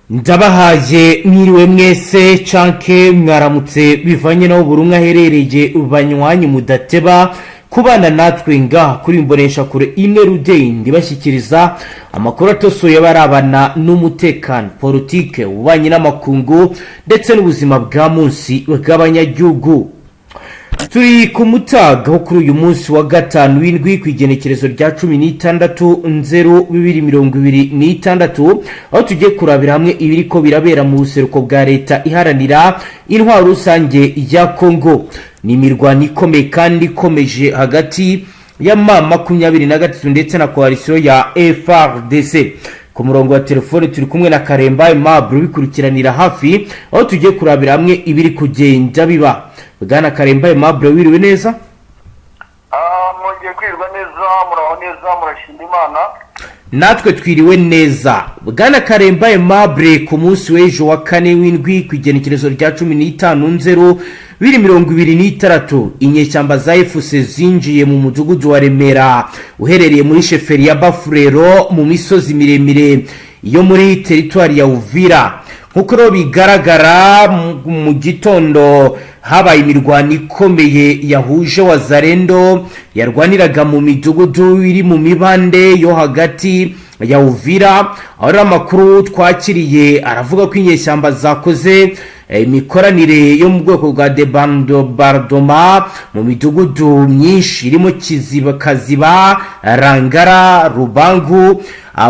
Ndabahaye mwiriwe mwese canke mwaramutse, bivanye naho buri umwe aherereye. Banywanyi mudateba kubana natwe ngaha kuri imbonesha kure imwe rudeyi, bashyikiriza amakuru atosoye barabana n'umutekano, politike, ububanyi n'amakungu ndetse n'ubuzima bwa munsi bw'abanyagihugu. Turi ku mutaga wo kuri uyu munsi wa gatanu w'indwi, ku igenekerezo rya 16-0-2026, aho tugiye kurabira hamwe ibiriko birabera mu buseruko bwa Leta Iharanira Intwaro Rusange ya Kongo. Ni imirwano ikomeye kandi ikomeje hagati ya M23 ndetse na coalition ya FARDC. Ku murongo wa telefone turi kumwe na Karemba Aimable ubikurikiranira hafi, aho tugiye kurabira hamwe ibiri kugenda biba. Bwana Karemba Aimable, wiriwe neza? Mwongeye kwirirwa neza. Muraho neza, murashima Imana. Natwe twiriwe neza. Bwana Karemba Aimable, ku munsi w'ejo wa kane w'indwi, ku igenekerezo rya 15-0-2026, inyeshyamba za AFC zinjiye mu mudugudu wa Remera uherereye muri chefferie ya Bafurero mu misozi miremire yo muri teritwari ya Uvira. Nk'uko rero bigaragara, mu gitondo habaye imirwano ikomeye yahuje Wazalendo yarwaniraga mu midugudu iri mu mibande yo hagati ya Uvira. Aho rero amakuru twakiriye aravuga ko inyeshyamba zakoze imikoranire yo mu bwoko bwa débardement mu midugudu myinshi irimo Kiziba, Kaziba, Rangara, Rubangu,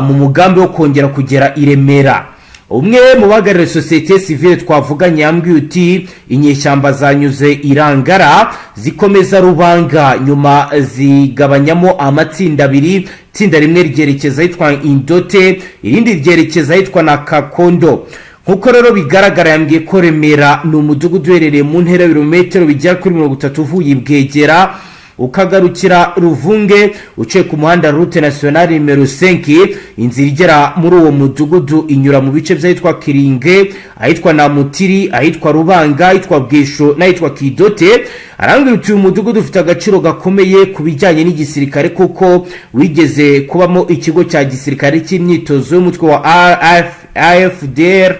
mu mugambi wo kongera kugera i Remera. Umwe mu bahagarariye sosiyete sivile twavuganye yambwiye uti: "Inyeshyamba zanyuze Irangara, zikomeza Rubanga, nyuma zigabanyamo amatsinda abiri. Itsinda rimwe ryerekeza ahitwa Indote, irindi ryerekeza ahitwa na Kakondo." Nk'uko rero bigaragara, yambwiye ko Remera ni umudugudu uherereye mu ntera y'ibirometero bigera kuri 30 uvuye i Bwegera, ukagarukira Ruvunge, uciye ku muhanda route nationale nimero 5. Inzira igera muri uwo mudugudu inyura mu bice by'ahitwa Kiringe, ahitwa Namutiri, ahitwa Rubanga, ahitwa Bwisho n'ahitwa Kidote. Arambwira uti: "Uyu mudugudu ufite agaciro gakomeye ku bijyanye n'igisirikare, kuko wigeze kubamo ikigo cya gisirikare cy'imyitozo y'umutwe wa AFDR,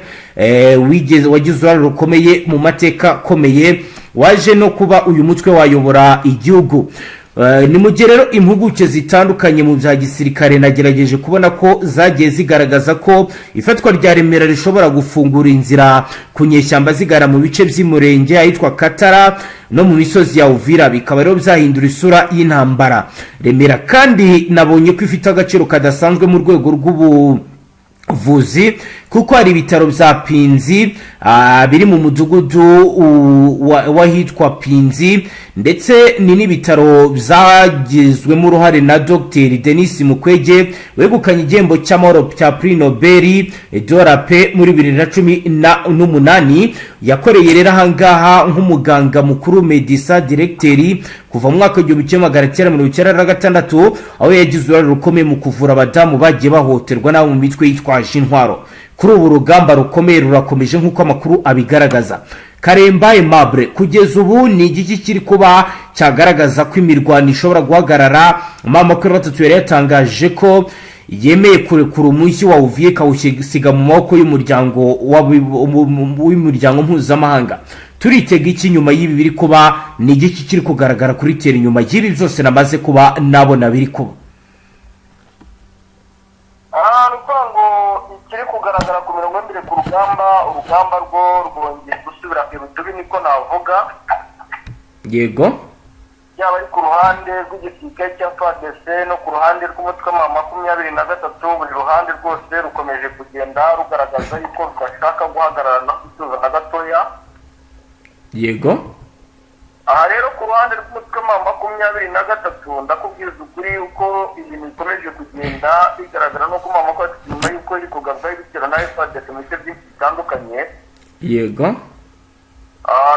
wigeze wagize uruhare rukomeye mu mateka akomeye waje no kuba uyu mutwe wayobora igihugu." Ni mu gihe rero impuguke zitandukanye mu bya gisirikare nagerageje kubona ko zagiye zigaragaza ko ifatwa rya Remera rishobora gufungura inzira ku nyeshyamba zigara mu bice by'Umurenge, ahitwa Katara no mu misozi ya Uvira, bikaba rero byahindura isura y'intambara. Remera kandi nabonye ko ifite agaciro kadasanzwe mu rwego rw'ubuvuzi, kuko hari ibitaro bya Pinzi biri mu mudugudu w'ahitwa Pinzi, ndetse ni n'ibitaro byagizwemo uruhare na Dr Denis Mukwege wegukanye igihembo cy'amahoro cya Prix Nobel de la Paix muri 2018. Yakoreye rero ahangaha nk'umuganga mukuru, médecin directeur, kuva mu mwaka w'1996, aho yagize uruhare rukomeye mu kuvura abadamu bagiye bahohoterwa n'abo mu mitwe yitwaje intwaro. Kuri ubu urugamba rukomeye rurakomeje nk'uko amakuru abigaragaza. Karemba Aimable, kugeza ubu ni igiki kiri kuba cyagaragaza ko imirwano ishobora guhagarara? M23 yari yatangaje ko yemeye kurekura umujyi wa Uvira, ikawusiga mu maboko y'umuryango w'imiryango mpuzamahanga. Turitega iki nyuma y'ibi biri kuba? Ni igiki kiri kugaragara kuri terrain nyuma y'ibi byose namaze kuba nabona biri kuba? Ni ukuvuga ngo ikiri kugaragara ku mirongo y'imbere ku rugamba, urugamba rwo rwongeye gusubira irudubi, niko navuga. Yaba ari ku ruhande rw'igisirikare cya FARDC no ku ruhande rw'umutwe wa 23, buri ruhande rwose rukomeje kugenda rugaragaza yuko rudashaka guhagarara no gutuza na gatoya. Aha rero ku ruhande rw'umutwe wa 23, ndakubwiza ukuri yuko ibintu bikomeje kugenda bigaragara nuko M23, nyuma y'uko iri kugabwaho ibitero na FARDC mu bice byinshi bitandukanye,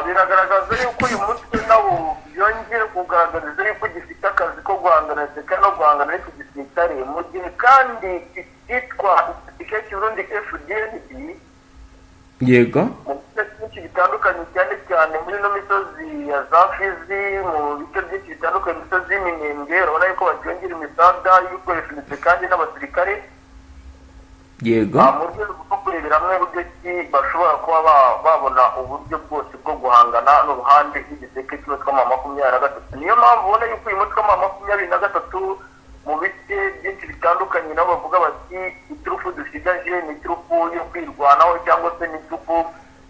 biragaragaza yuko uyu mutwe nawo yongeye kugaragariza yuko gifite akazi ko guhangana ndetse no guhangana n'iki gisirikare, mu gihe kandi icyitwa igisirikare cy'Uburundi FDNB mu bice byinshi bitandukanye, cyane cyane muri ino misozi ya za Fizi, mu bice byinshi bitandukanye, imisozi y'Iminembwe, urabona yuko bacyongera imisada y'ibikoresho ndetse kandi n'abasirikare. Yego. Mu rwego rwo kurebera hamwe uburyo ki bashobora kuba babona uburyo bwose bwo guhangana n'uruhande rw'igiseke cy'umutwe wa 23. Niyo mpamvu ubona yuko uyu mutwe wa 23 mu bice byinshi bitandukanye nabo bavuga bati iturufu dusigaje ni iturufu yo kwirwanaho cyangwa se ni iturufu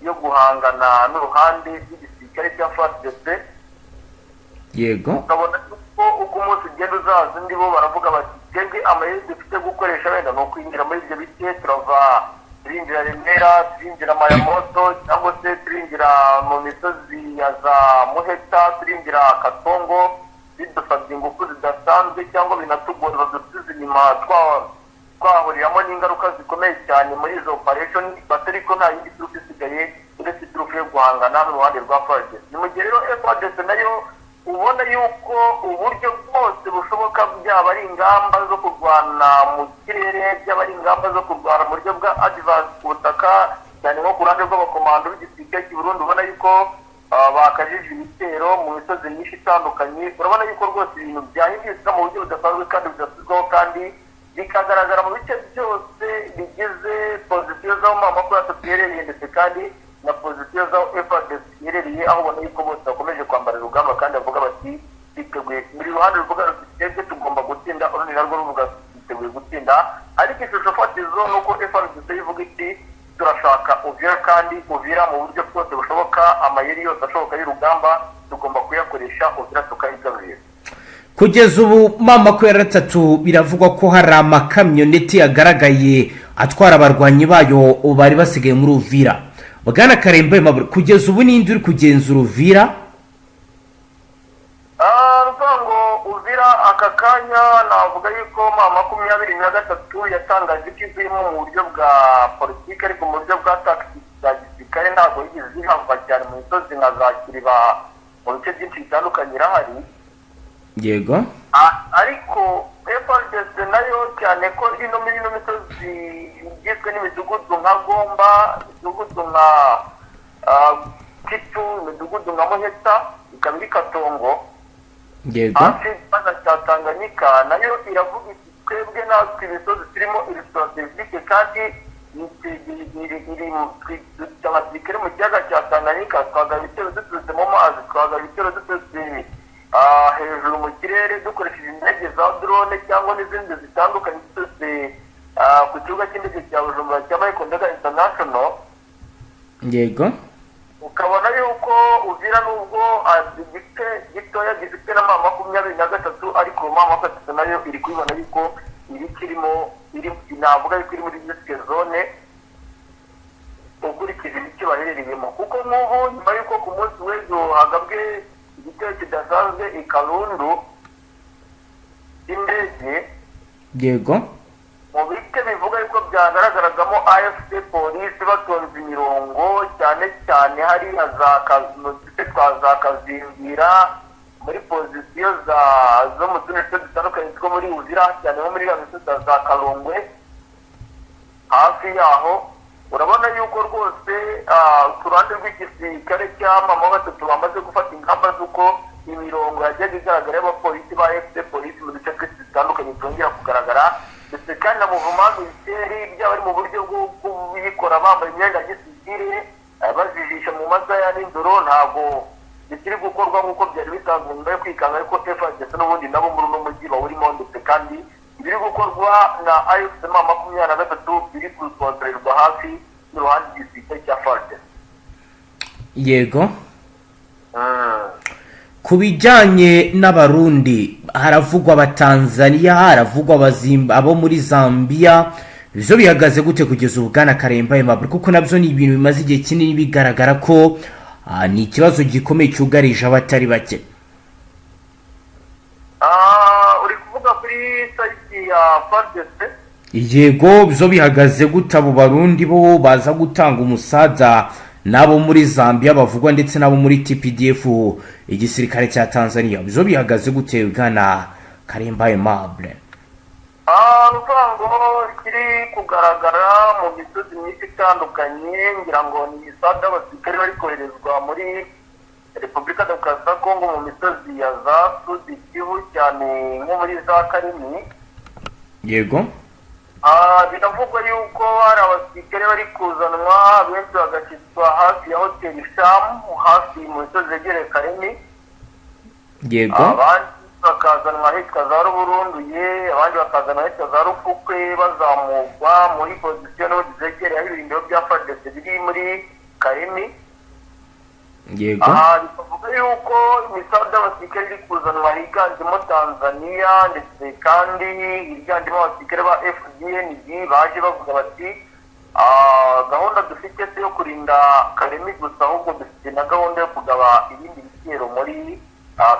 yo guhangana n'uruhande rw'igisirikare cya FARDC. Ukabona ko uko umunsi ugenda uzaza undi, bo baravuga bati twebwe amayeri dufite gukoresha wenda ni ukwinjira muri ibyo bice, turava turinjira Remera, turinjira Mayamoto, cyangwa se turinjira mu misozi ya za Muheta, turinjira Katongo, bidusabye ingufu zidasanzwe cyangwa binatugora, badusubiza inyuma, twahuriramo n'ingaruka zikomeye cyane muri izo operation, batari ko nta yindi turufu isigaye uretse iturufu yo guhangana n'uruhande rwa FARDC. Ni mu gihe rero FARDC nayo ubona yuko uburyo bwose bushoboka, byaba ari ingamba zo kurwana mu kirere, byaba ari ingamba zo kurwana mu buryo bwa advance ku butaka, cyane nko ku ruhande rw'abakomando b'igisirikare cy'u Burundi, ubona yuko bakajije ibitero mu misozi myinshi itandukanye. Urabona yuko rwose ibintu byahindutse mu buryo budasanzwe kandi budasubirwaho, kandi bikagaragara mu bice byose bigize position z'aho M23 iherereye, ndetse kandi na position z'aho FARDC iherereye, aho ubona yuko bose bakomeje kwambara urugamba kandi bavuga bati twiteguye. Buri ruhande ruvuga ruti twebwe tugomba gutsinda, urundi narwo ruvuga twiteguye gutsinda. Ariko ishusho fatizo ni uko FARDC ivuga iti turashaka Uvira, kandi Uvira mu buryo bwose bushoboka, amayeri yose ashoboka y'urugamba tugomba kuyakoresha, Uvira tukayigarurira. Kugeza ubu M23 biravugwa ko hari amakamyoneti yagaragaye atwara abarwanyi bayo bari basigaye muri Uvira. Bwana Karembe Mabure, kugeza ubu ninde uri kugenzura Uvira? Ruvuga ngo Uvira aka kanya navuga yuko M23 yatangaje ko ivuyemo mu buryo bwa politiki, ariko mu buryo bwa tactique bwa gisirikare ntabwo yigeze ihava cyane mu misozi nka za Kiriba, mu bice byinshi bitandukanye irahari. Ariko FARDC nayo, cyane ko ino muri ino misozi igizwe n'imidugudu nka Gomba, imidugudu nka Kitu, imidugudu nka Muheta, ikaba iri Katongo, hafi y'ikiyaga cya Tanganyika, nayo iravuga iti twebwe natwe imisozi turimo iri stratégique kandi dufite abasirikare mu kiyaga cya Tanganyika, twagaba ibitero duturutse mu mazi, twagaba ibitero duturutse hejuru mu kirere dukoresheje indege za drone cyangwa n'izindi zitandukanye, duturutse ku kibuga cy'indege cya Bujumbura cya Michael Ndega International. Ukabona yuko Uvira nubwo igice gitoya gifite na M23, ariko M23 nayo iri kubibona yuko iri kirimo iri, navuga yuko iri muri risk zone ukurikije ibice baherereyemo, kuko nk'ubu nyuma y'uko ku munsi w'ejo hagabwe igitero kidasanzwe i Karundu cy'indege mu bice bivuga yuko byagaragaragamo AFC polisi batonze imirongo, cyane cyane hariya za mu duce twa za Kazingira, muri position za zo mu tundi duce dutandukanye two muri Uvira, cyane nko muri ya misozi ya za Karongwe hafi yaho, urabona yuko rwose ku ruhande rw'igisirikare cya M23 bamaze gufata ingamba z'uko imirongo yajyaga igaragara y'abapolisi ba FC polisi mu duce twinshi dutandukanye itongera kugaragara, ndetse kandi na mouvement militaire, byaba ari mu buryo bwo kuyikora bambaye imyenda ya gisivile, bajijisha mu masaha ya nijoro, ntabwo bikiri gukorwa nk'uko byari bisanzwe nyuma yo kwikanga, ariko FARDC n'ubundi nabo muri uno mujyi bawurimo, ndetse kandi ibiri gukorwa na AFC M23 biri gukontorerwa hafi n'uruhande rw'igisirikare cya FARDC. Ku bijyanye n'Abarundi, haravugwa Abatanzaniya, haravugwa abo muri Zambia, ibyo bihagaze gute kugeza ubu, bwana Karemba Aimable? Kuko nabyo ni ibintu bimaze igihe kinini bigaragara ko ni ikibazo gikomeye cyugarije abatari bake. Uri kuvuga kuri side ya FARDC? Yego, byo bihagaze gute? Abo Barundi bo baza gutanga umusaza n'abo muri Zambia bavugwa, ndetse n'abo muri TPDF, igisirikare cya Tanzania, byo bihagaze gute, bwana Karemba Aimable? Ni ukuvuga ngo ikiri kugaragara mu misozi myinshi itandukanye, ngira ngo ni imisaga y'abasirikare bari koherezwa muri Repubulika Demokarasi ya Kongo mu misozi ya za Sud Kivu, cyane nko muri za Karimi. Biravugwa yuko hari abasirikare bari kuzanwa benshi bagashyirwa hafi ya hoteli Shamu, hafi mu misozi yegereye Karemi. Abandi bakazanwa ahitwa za Ruburunduye, abandi bakazanwa ahitwa za Rufukwe, bazamurwa muri position n'ubundi zegereye aho ibirindiro bya FARDC biri muri Karemi. Aha bikavuga yuko imisanzu y'abasirikare iri kuzanwa higanjemo Tanzania, ndetse kandi higanjemo abasirikare ba FDNB baje bavuga bati: "Gahunda dufite si yo kurinda Karemi gusa, ahubwo dufite na gahunda yo kugaba ibindi bitero muri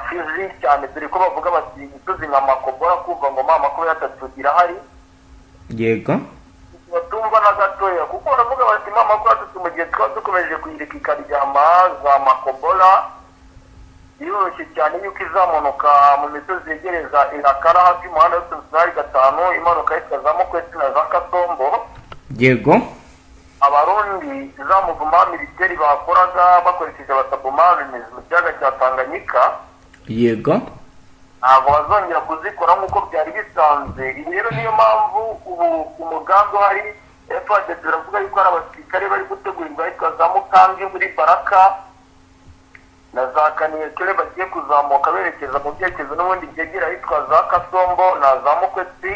Fizi cyane", dore ko bavuga bati imisozi nka Makobora, kumva ngo M23 irahari. Batumva na gatoya, kuko baravuga bati M23 mu gihe twaba dukomeje kuyireka ikaryama za Makobola, biroroshye cyane yuko izamunuka mu misozi yegereza Irakara hafi y'umuhanda w'utunari 5, imanuka yitwa za Mukwesi na za Kasombo. Abarundi za mouvement militaire bakoraga bakoresheje abasubmarines mu kiyaga cya Tanganyika ntabwo bazongera kuzikora nk'uko byari bisanzwe. Ibi rero niyo mpamvu ubu umugambi uhari, FARDC biravuga yuko hari abasirikare bari gutegurirwa ahitwa za Mukangi muri Baraka na za Kaniyekere, bagiye kuzamuka berekeza mu byerekezo n'ubundi byegera ahitwa za Kasombo na za Mukwetsi,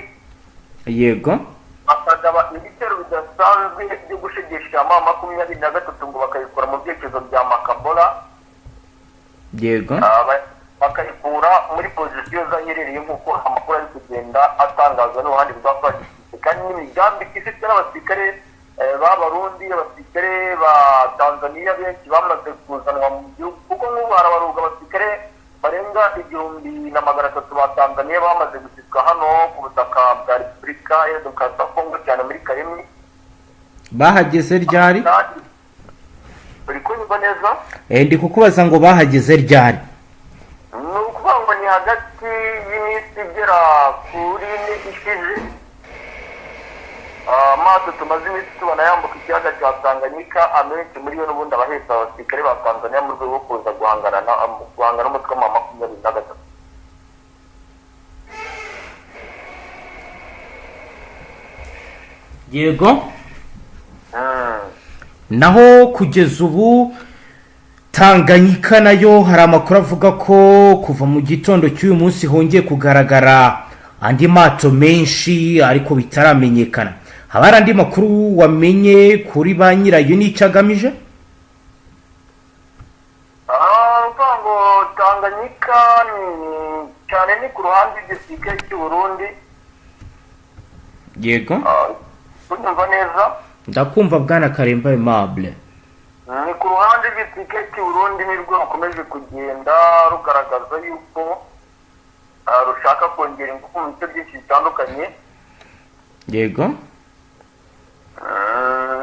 bakagaba ibitero bidasanzwe byo gushegesha M23, ngo bakabikora mu byerekezo bya Makabola. Bakayikura muri position zaherereye, nk'uko amakuru ari kugenda atangazwa n'uruhande rwa FARDC, kandi n'imigambi ifite n'abasirikare b'Abarundi, abasirikare ba Tanzania benshi bamaze kuzanwa mu gihugu, kuko nk'ubu harabarurwa abasirikare barenga 1300 ba Tanzania bamaze gushyirwa hano ku butaka bwa Repubulika ya Demokarasi ya Kongo, cyane muri Karemi. Bahageze ryari? Uri kunyumva neza? Ndi kukubaza ngo bahageze ryari? Ni ukuvuga ngo ni hagati y'iminsi igera kuri 4 ishize. Amato tumaze iminsi tubona yambuka ikiyaga cya Tanganyika, amenshi muri yo n'ubundi abahetse abasirikare ba Tanzania mu rwego rwo kuza guhangana n'umutwe wa 23. Naho kugeza ubu Tanganyika nayo hari amakuru avuga ko kuva mu gitondo cy'uyu munsi hongeye kugaragara andi mato menshi, ariko bitaramenyekana. Haba hari andi makuru wamenye kuri ba nyirayo n'icyo agamije? Uvuga ngo Tanganyika ni cyane ni ku ruhande rw'igisirikare cy'u Burundi. Unyumva neza? Ndakumva, bwana Karemba Aimable. Ni ku ruhande rw'igisirikare cy'u Burundi nirwo rukomeje kugenda rugaragaza yuko rushaka kongera ingufu mu bice byinshi bitandukanye. Ni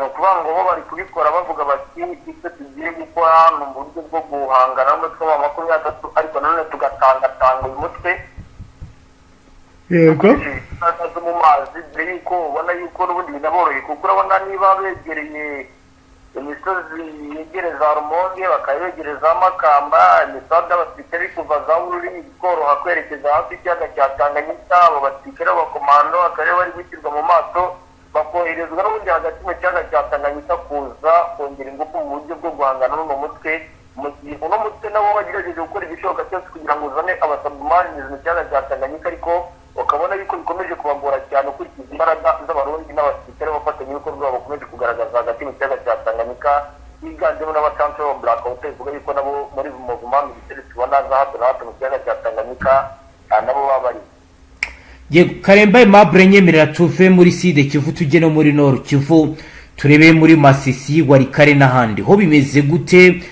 ukuvuga ngo bo bari kubikora bavuga bati icyo tugiye gukora ni uburyo bwo guhangana n'umutwe wa 23, ariko nanone tugatangatanga uyu mutwe imbaraga zo mu mazi, dore yuko ubona yuko n'ubundi binaboroheye, kuko urabona niba begereye imisozi yegereza Rumonge, bakaba begereza Makamba, imisozi y'abasirikare kuva za Bururi bikoroha kwerekeza hafi y'ikiyaga cya Tanganyika. Abo basirikare b'abakomando bakaba bari gushyirwa mu mato, bakoherezwa n'ubundi hagati mu kiyaga cya Tanganyika kuza kongera ingufu mu buryo bwo guhangana n'uno mutwe, mu gihe uno mutwe nabo bagerageje gukora igishoboka cyose kugira ngo uzane abasubmarines mu kiyaga cya Tanganyika, ariko ukabona yuko bikomeje kubagora cyane ukurikije imbaraga z'Abarundi n'abasirikare b'abafatanyabikorwa bakomeje kugaragaza hagati mu kiyaga cya Tanganyika, higanjemo n'abacancuro ba Black Hotel, bivuga yuko nabo muri mouvement militaire tubona za hato na hato mu kiyaga cya Tanganyika, nabo baba bari. Yego, Karemba Aimable, nyemerera tuve muri Sud Kivu tujye no muri Nord Kivu, turebe muri Masisi, Walikale n'ahandi ho bimeze gute?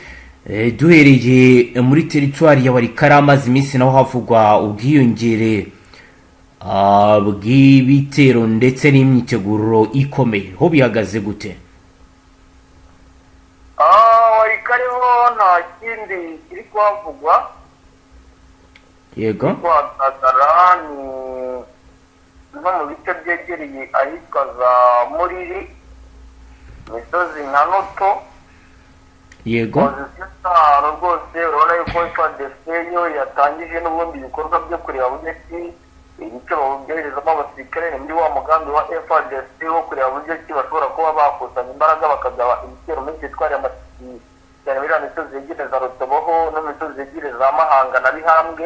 Duhereye muri teritwari ya Walikale, amaze iminsi naho havugwa ubwiyongere bw'ibitero ndetse n'imyiteguro ikomeye, ho bihagaze gute? Walikale ho nta kindi kiri kuhavugwa. Kuhagaragara ni nko mu bice byegereye ahitwa za Muriri, imisozi nka Noto. Position z'ahantu rwose urabona yuko FARDC yo yatangije n'ubundi ibikorwa byo kureba buryo ki Ibice bawubyoherezamo abasirikare ni muri wa mugambi wa FARDC wo kureba uburyo ki bashobora kuba bakusanya imbaraga bakagaba ibitero muri teritwari ya Masisi, cyane muri ya misozi yegereza Rutoboho no mu misozi yegereza Mahanga na Bihambwe.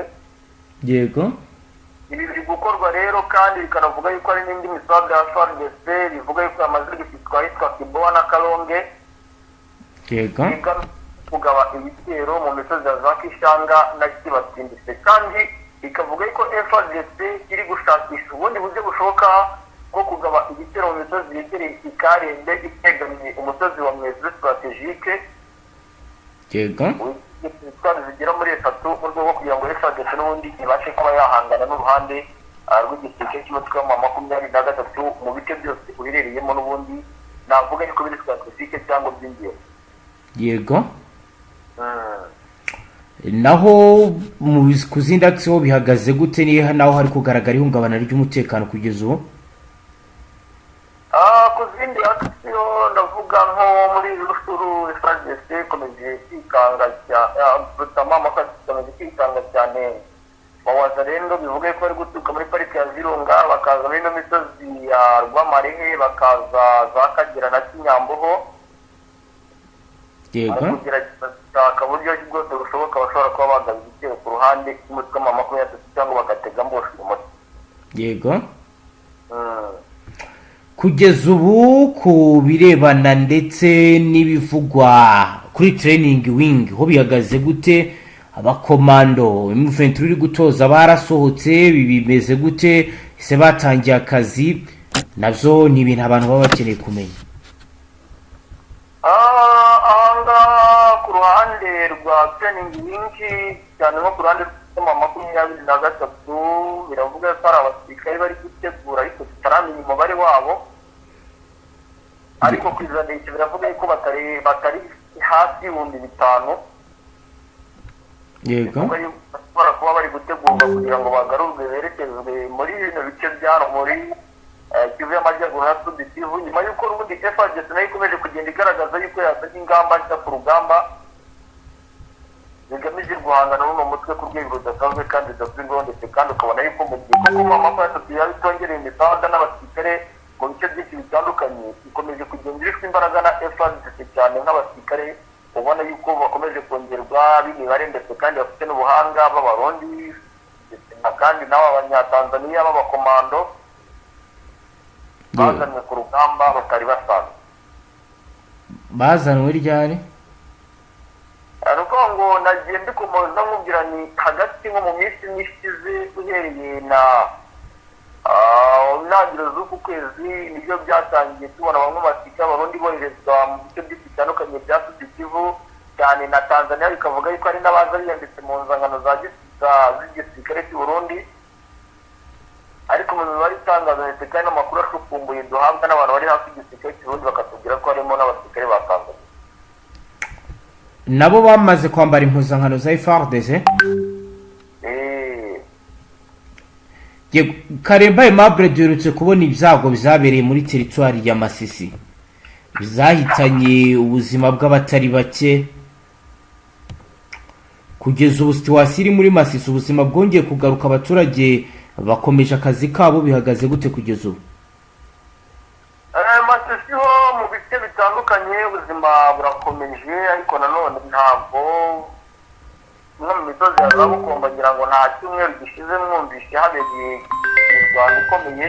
Ibi biri gukorwa rero kandi bikanavuga yuko hari n'indi misaga ya FARDC bivuga yuko yamaze gushyitswa ahitwa Kiboa na Kalonge, igamije kugaba ibitero mu misozi ya za Kishanga na Kibatindise, kandi ikavuga yuko FARDC iri gushakisha ubundi buryo bushoboka bwo kugaba ibitero mu misozi yegereye Ikarembe itegamiye umusozi wa Mwezi stratégique, twari zigera muri eshatu, mu rwego rwo kugira ngo FARDC n'ubundi ibashe kuba yahangana n'uruhande rw'igisirikare cy'umutwe wa 23 mu bice byose uherereyemo, n'ubundi navuga yuko biri stratégique cyangwa by'ingenzi. Naho ku zindi axe ho bihagaze gute? Niba naho hari kugaragara ihungabana ry'umutekano kugeza ubu? Ku zindi axe, ndavuga nko muri Rutshuru, FARDC ikomeje kwikanga ikomeje kwikanga cyane Wazalendo, bivuga ko bari guturuka muri pariki ya Virunga, bakaza muri ino misozi ya Rwamarehe, bakaza za Kagera na Kinyamboho. Bari kugerageza gushaka uburyo bwose bushoboka bashobora kuba bagaba igitero ku ruhande rw'umutwe wa 23 cyangwa bagatega mbosha umutwe. Kugeza ubu, ku birebana ndetse n'ibivugwa kuri training wing, ho bihagaze gute? Abakomando M23 iri gutoza barasohotse, bimeze gute? Ese batangiye akazi? Nabyo ni ibintu abantu baba bakeneye kumenya. Ahangaha ku ruhande rwa training wing, cyane nko ku ruhande rw'ama 23, biravuga ko hari abasirikare bari gutegura ariko tutaramenya umubare wabo, ariko ku ijanisha biravuga yuko batari hasi y'5,000. Bivuga yuko bashobora kuba bari gutegurwa kugira ngo bagarurwe, berekezwe muri bino bice bya muri Kivu y'Amajyaruguru na Sud Kivu, nyuma y'uko n'ubundi FARDC nayo ikomeje kugenda igaragaza yuko yazanye ingamba nshya ku rugamba zigamije guhangana n'uno mutwe ku rwego rudasanzwe kandi rudasubirwaho, ndetse kandi ukabona yuko mu gihe koko 23 yaba itongereye imipaka n'abasirikare mu bice byinshi bitandukanye, ikomeje kugenda irishwa imbaraga na FARDC, cyane nk'abasirikare ubona yuko bakomeje kongerwa b'imibare, ndetse kandi bafite n'ubuhanga, b'Abarundi, ndetse na kandi n'aba Abanyatanzaniya b'abakomando bazanywe ku rugamba batari basanzwe. Bazanwe ryari? Ni ukuvuga ngo nagiye mbikomoza nkubwira ni hagati nko mu minsi ishize, uhereye na intangiriro z'uku kwezi, nibyo byatangiye tubona bamwe mu basirikare Abarundi boherezwa mu bice byinshi bitandukanye bya Sud Kivu, cyane na Tanzania, bikavuga yuko hari n'abaza biyanditse mu nzangano z'igisirikare cy'u Burundi. Ariko mu mibare itangaza, ndetse kandi n'amakuru ashukumbuye duhabwa n'abantu bari hafi y'igisirikare cy'u Burundi, bakatubwira ko harimo n'abasirikare ba Tanzania. Nabo bamaze kwambara impuzankano za FARDC? Eh. Yego, Karemba Aimable, duherutse kubona ibyago byabereye muri teritwari ya Masisi zahitanye ubuzima bw'abatari bake. Kugeza ubu situation iri muri Masisi, ubuzima bwongeye kugaruka, abaturage bakomeje akazi kabo, bihagaze gute kugeza ubu? Masisi ho mu bice bitandukanye ubuzima burakomeje, ariko nanone ntabwo nko mu misozi ya za Bukomba, ngira ngo nta cyumweru gishize mwumvishe habereye imirwano ikomeye,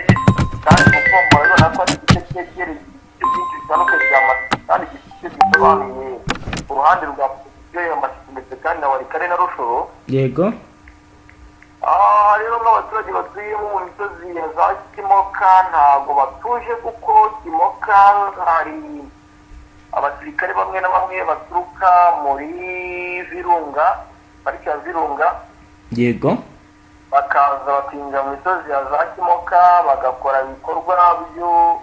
kandi Bukombo urabona ko ari igice cyegereye ibice byinshi bitandukanye bya Masisi, kandi gifite gisobanuye ku ruhande rwa position ya Masisi, ndetse kandi na Walikale na Rutshuru. Aha rero nk'abaturage batuye mu misozi ya za Kimoka ntabwo batuje, kuko Kimoka hari abasirikare bamwe na bamwe baturuka muri Virunga, pariki ya Virunga, bakaza bakinjira mu misozi ya za Kimoka, bagakora ibikorwa byo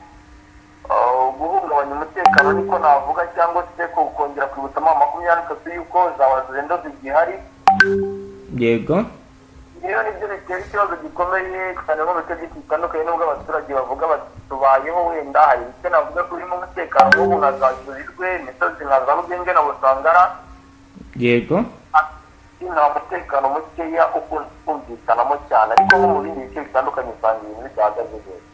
guhungabanya umutekano, niko navuga, cyangwa se kongera kwibutsa 23 yuko za Wazalendo zigihari. Rero nibyo bitera ikibazo gikomeye cyane nko mu bice byinshi bitandukanye, nubwo abaturage bavuga bati tubayeho, wenda hari ibice navuga ko birimo umutekano nk'ubu nka za Kiburirwe, imisozi nka za Rugenge na Busangara. Masisi nta mutekano mukeya ukunze kumvikanamo cyane, ariko nko mu bindi bice bitandukanye usanga ibintu bidahagaze neza.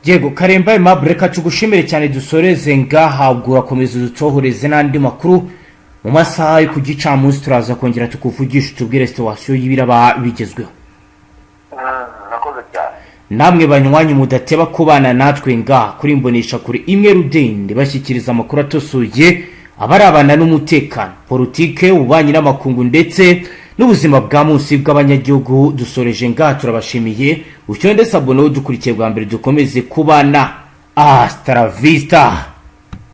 Yego, Karemba Aimable, reka tugushimire cyane, dusoreze ngaha. Ubwo urakomeza udutohoreze n'andi makuru mu masaha yo ku gicamunsi, turaza kongera tukuvugisha, utubwire situation y'ibiraba bigezweho. Murakoze cyane. Namwe banywanyi mudateba kubana natwe ngaha kuri Imbonesha Kure imwe rudende, bashyikiriza amakuru atosoye abarabana n'umutekano, politike, ububanyi n'amakungu ndetse n'ubuzima bwa munsi bw'abanyagihugu, dusoreje ngaha, turabashimiye. Ucyonde s'abonner, dukurikiye bwa mbere, dukomeze kubana. Hasta la vista.